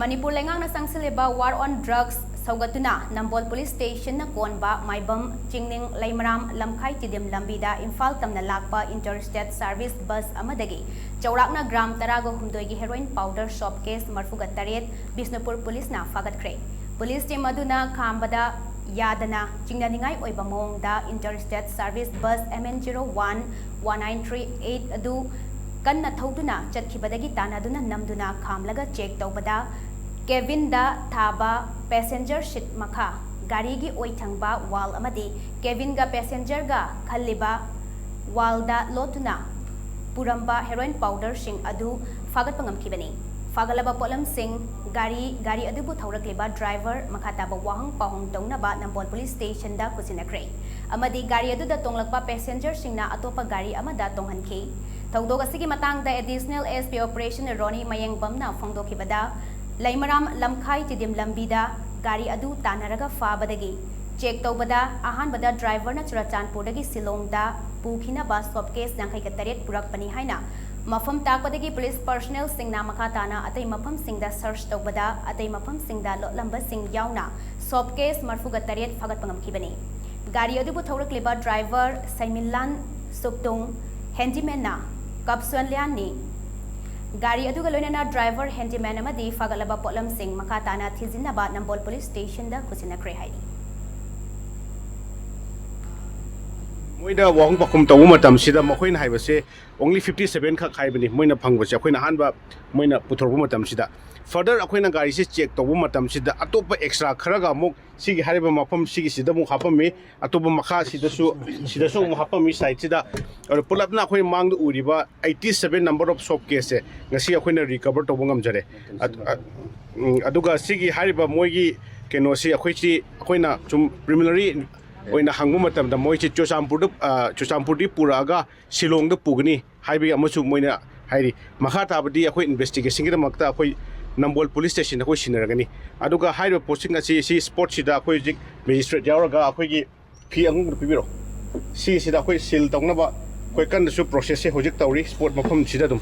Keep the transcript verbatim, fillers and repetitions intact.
ꯃꯅꯤꯄꯨꯔ ꯂꯩꯉꯥꯛꯅ ꯆꯪꯁꯤꯜꯂꯤꯕ War on Drugs ꯁꯧꯒꯠꯇꯨꯅ Nambol police ꯁ꯭ꯇꯦꯁꯟꯅ ꯀꯣꯟꯕ ꯃꯥꯏꯕꯝ ꯆꯤꯡꯅꯤꯡ ꯂꯩꯃꯔꯥꯝ ꯂꯝꯈꯥꯏ ꯇꯤꯗꯤꯝ ꯂꯝꯕꯤꯗ ꯏꯝꯐꯥꯜ ꯇꯝꯅ ꯂꯥꯛꯄ ꯏꯟꯇꯔꯁ꯭ꯇꯦꯠ ꯁꯥꯔꯚꯤꯁ ꯕꯁ ꯑꯃꯗꯒꯤ ꯆꯥꯎꯔꯥꯛꯅ ꯒ꯭ꯔꯥꯝ ꯇꯔꯥꯒ ꯍꯨꯝꯗꯣꯏꯒꯤ ꯍꯦꯔꯣꯏꯟ ꯄꯥꯎꯗꯔ ꯁꯣꯞ ꯀꯦꯁ ꯃꯔꯐꯨꯒ ꯇꯔꯦꯠ ꯕꯤꯁꯅꯨꯄꯨꯔ ꯄꯨꯂꯤꯁꯅ ꯐꯥꯒꯠꯈ꯭ꯔꯦ꯫ ꯄꯨꯂꯤꯁ ꯇꯤꯝ ꯑꯗꯨꯅ ꯈꯥꯝꯕꯗ ꯌꯥꯗꯅ ꯆꯤꯡꯅꯅꯤꯡꯉꯥꯏ ꯑꯣꯏꯕ ꯃꯑꯣꯡꯗ interstate service bus M N zero one one nine three eight ꯑꯗꯨ ꯀꯟꯅ ꯊꯧꯗꯨꯅ ꯆꯠꯈꯤꯕꯗꯒꯤ ꯇꯥꯟꯅꯗꯨꯅ ꯅꯝꯗꯨꯅ ꯈꯥꯝꯂꯒ ꯆꯦꯛ ꯇꯧꯕꯗ ꯀꯦꯕꯤꯟꯗ ꯊꯥꯕ ꯄꯦꯁꯦꯟꯖꯔ ꯁꯤꯠ ꯃꯈꯥ ꯒꯥꯔꯤꯒꯤ ꯑꯣꯏ ꯊꯪꯕ ꯋꯥꯜ ꯑꯃꯗꯤ ꯀꯦꯕꯤꯟꯒ ꯄꯦꯁꯦꯟꯖꯔꯒ ꯈꯜꯂꯤꯕ ꯋꯥꯜꯗ ꯂꯣꯠꯇꯨꯅ ꯄꯨꯔꯝꯕ ꯍꯦꯔꯣꯏꯟ ꯄꯥꯎꯗꯔꯁꯤꯡ ꯑꯗꯨ ꯐꯥꯒꯠꯄ ꯉꯝꯈꯤꯕꯅꯤ꯫ ꯐꯥꯒꯠꯂꯕ ꯄꯣꯠꯂꯝꯁꯤꯡ, ꯒꯥꯔꯤ, ꯒꯥꯔꯤ ꯑꯗꯨꯕꯨ ꯊꯧꯔꯛꯂꯤꯕ ꯗ꯭ꯔꯥꯏꯚꯔ ꯃꯈꯥ ꯇꯥꯕ ꯋꯥꯍꯪ ꯄꯥꯎꯍꯪ ꯇꯧꯅꯕ ꯅꯝꯕꯣꯜ ꯄꯨꯂꯤꯁ ꯁ꯭ꯇꯦꯁꯟꯗ ꯈꯨꯠꯁꯤꯟꯅꯈ꯭ꯔꯦ ꯑꯃꯗꯤ ꯒꯥꯔꯤ ꯑꯗꯨꯗ ꯇꯣꯡꯂꯛꯄ ꯄꯦꯁꯦꯟꯖꯔꯁꯤꯡꯅ ꯑꯇꯣꯞꯄ ꯒꯥꯔꯤ ꯑꯃꯗ ꯇꯣꯡꯍꯟꯈꯤ꯫ ꯊꯧꯗꯣꯛ ꯑꯁꯤꯒꯤ ꯃꯇꯥꯡꯗ ꯑꯦꯗꯤꯁꯅꯦꯜ S P ꯑꯣꯄꯔꯦꯁꯟ ꯔꯣꯅꯤ ꯃꯌꯦꯡꯕꯝꯅ ꯐꯣꯡꯗꯣꯛꯈꯤꯕꯗ, ꯂꯩꯃꯔꯥꯝ ꯂꯝꯈꯥꯏ ꯇꯤꯗꯤꯝ ꯂꯝꯕꯤꯗ ꯒꯥꯔꯤ ꯑꯗꯨ ꯇꯥꯟꯅꯔꯒ ꯐꯥꯕꯗꯒꯤ ꯆꯦꯛ ꯇꯧꯕꯗ ꯑꯍꯥꯟꯕꯗ ꯗ꯭ꯔꯥꯏꯚꯔꯅ ꯆꯨꯔꯆꯥꯟꯄꯨꯔꯗꯒꯤ ꯁꯤꯂꯣꯡꯗ ꯄꯨꯈꯤꯅꯕ ꯁꯣꯞ ꯀꯦꯁ ꯌꯥꯡꯈꯩꯒ ꯇꯔꯦꯠ ꯄꯨꯔꯛꯄꯅꯤ ꯍꯥꯏꯅ ꯃꯐꯝ ꯇꯥꯛꯄꯗꯒꯤ ꯄꯨꯂꯤꯁ ꯄꯔꯁꯅꯦꯜꯁꯤꯡꯅ ꯃꯈꯥ ꯇꯥꯅ ꯑꯇꯩ ꯃꯐꯝꯁꯤꯡꯗ ꯁꯔꯆ ꯇꯧꯕꯗ ꯑꯇꯩ ꯃꯐꯝꯁꯤꯡꯗ ꯂꯣꯠꯂꯝꯕꯁꯤꯡ ꯌꯥꯎꯅ ꯁꯣꯞ ꯀꯦꯁ ꯃꯔꯐꯨꯒ ꯇꯔꯦꯠ ꯐꯥꯒꯠꯄ ꯉꯝꯈꯤꯕꯅꯤ꯫ ꯒꯥꯔꯤ ꯑꯗꯨꯕꯨ ꯊꯧꯔꯛꯂꯤꯕ ꯗ꯭ꯔꯥꯏꯚꯔ ꯁꯩꯃꯤꯟꯂꯥꯟ ꯁꯨꯛꯇꯨꯡ, ꯍꯦꯟꯗꯤꯃꯦꯟꯅ ꯀꯞꯁꯣꯟꯂꯤꯌꯥꯟꯅꯤ꯫ ꯒꯥꯔꯤ ꯑꯗꯨꯒ ꯂꯣꯏꯅꯅ ꯗ꯭ꯔꯥꯏꯚꯔ, ꯍꯦꯟꯗꯤꯃꯦꯟ ꯑꯃꯗꯤ ꯐꯥꯒꯠꯂꯕ ꯄꯣꯠꯂꯝꯁꯤꯡ ꯃꯈꯥ ꯇꯥꯅ ꯊꯤꯖꯤꯟꯅꯕ ꯅꯝꯕꯣꯜ ꯄꯨꯂꯤꯁ ꯁ꯭ꯇꯦꯁꯟꯗ ꯈꯨꯠꯁꯤꯟꯅꯈ꯭ꯔꯦ ꯍꯥꯏꯔꯤ꯫ ꯃꯣꯏꯗ ꯋꯥꯍꯪ ꯄꯥꯎꯈꯨꯝ ꯇꯧꯕ ꯃꯇꯝꯁꯤꯗ ꯃꯈꯣꯏꯅ ꯍꯥꯏꯕꯁꯦ only fifty seven ꯈꯛ ꯍꯥꯏꯕꯅꯤ ꯃꯣꯏꯅ ꯐꯪꯕꯁꯦ꯫ ꯑꯩꯈꯣꯏꯅ ꯑꯍꯥꯟꯕ ꯃꯣꯏꯅ ꯄꯨꯊꯣꯔꯛꯄ ꯃꯇꯝꯁꯤꯗ, further ꯑꯩꯈꯣꯏꯅ ꯒꯥꯔꯤꯁꯦ ꯆꯦꯛ ꯇꯧꯕ ꯃꯇꯝꯁꯤꯗ ꯑꯇꯣꯞꯄ ꯑꯦꯛꯁꯇ꯭ꯔꯥ ꯈꯔꯒ ꯑꯃꯨꯛ ꯁꯤꯒꯤ ꯍꯥꯏꯔꯤꯕ ꯃꯐꯝ ꯁꯤꯒꯤꯁꯤꯗ ꯑꯃꯨꯛ ꯍꯥꯞꯄꯝꯃꯤ, ꯑꯇꯣꯞꯄ ꯃꯈꯥ ꯁꯤꯗꯁꯨ ꯁꯤꯗꯁꯨ ꯑꯃꯨꯛ ꯍꯥꯞꯄꯝꯃꯤ ꯁꯥꯏꯠꯁꯤꯗ꯫ ꯑꯗꯣ ꯄꯨꯂꯞꯅ ꯑꯩꯈꯣꯏ ꯃꯥꯡꯗ ꯎꯔꯤꯕ eighty seven number of soap caseꯁꯦ ꯉꯁꯤ ꯑꯩꯈꯣꯏꯅ recover ꯇꯧꯕ ꯉꯝꯖꯔꯦ꯫ ꯑ- ꯑ- ꯎꯝ, ꯑꯗꯨꯒ ꯁꯤꯒꯤ ꯍꯥꯏꯔꯤꯕ ꯃꯣꯏꯒꯤ ꯀꯩꯅꯣꯁꯤ ꯑꯩꯈꯣꯏꯁꯤ ꯑꯩꯈꯣꯏꯅ ꯁꯨꯝ preliminary ꯑꯣꯏꯅ ꯍꯪꯕ ꯃꯇꯝꯗ ꯃꯣꯏꯁꯤ ꯆꯨꯔꯆꯥꯟꯄꯨꯔꯗ, ꯑ, ꯆꯨꯔꯆꯥꯟꯄꯨꯔꯗꯒꯤ ꯄꯨꯔꯛꯑꯒ ꯁꯤꯂꯣꯡꯗ ꯄꯨꯒꯅꯤ ꯍꯥꯏꯕꯒꯤ ꯑꯃꯁꯨ ꯃꯣꯏꯅ ꯍꯥꯏꯔꯤ꯫ ꯃꯈꯥ ꯇꯥꯕꯗꯤ ꯑꯩꯈꯣꯏ investigationꯒꯤꯗꯃꯛꯇ ꯑꯩꯈꯣꯏ ꯅꯝꯕꯣꯜ ꯄꯨꯂꯤꯁ ꯁ꯭ꯇꯦꯁꯟꯗ ꯑꯩꯈꯣꯏ ꯁꯤꯟꯅꯔꯒꯅꯤ꯫ ꯑꯗꯨꯒ ꯍꯥꯏꯔꯤꯕ ꯄꯣꯠꯁꯤꯡ ꯑꯁꯤ ꯁꯤ spotꯁꯤꯗ ꯑꯩꯈꯣꯏ ꯍꯧꯖꯤꯛ ꯃꯦꯖꯤꯁꯇ꯭ꯔꯦꯠ ꯌꯥꯎꯔꯒ ꯑꯩꯈꯣꯏꯒꯤ ꯐꯤ ꯑꯉꯧꯕꯗꯨ ꯄꯤꯕꯤꯔꯣ꯫ ꯁꯤꯁꯤꯗ ꯑꯩꯈꯣꯏ ꯁꯤꯜ ꯇꯧꯅꯕ ꯑꯩꯈꯣꯏ ꯀꯟꯅꯁꯨ ꯄ꯭ꯔꯣꯁꯦꯁꯁꯦ ꯍꯧꯖꯤꯛ ꯇꯧꯔꯤ꯫ ꯁ꯭ꯄꯣꯠ ꯃꯐꯝꯁꯤꯗ ꯑꯗꯨꯝ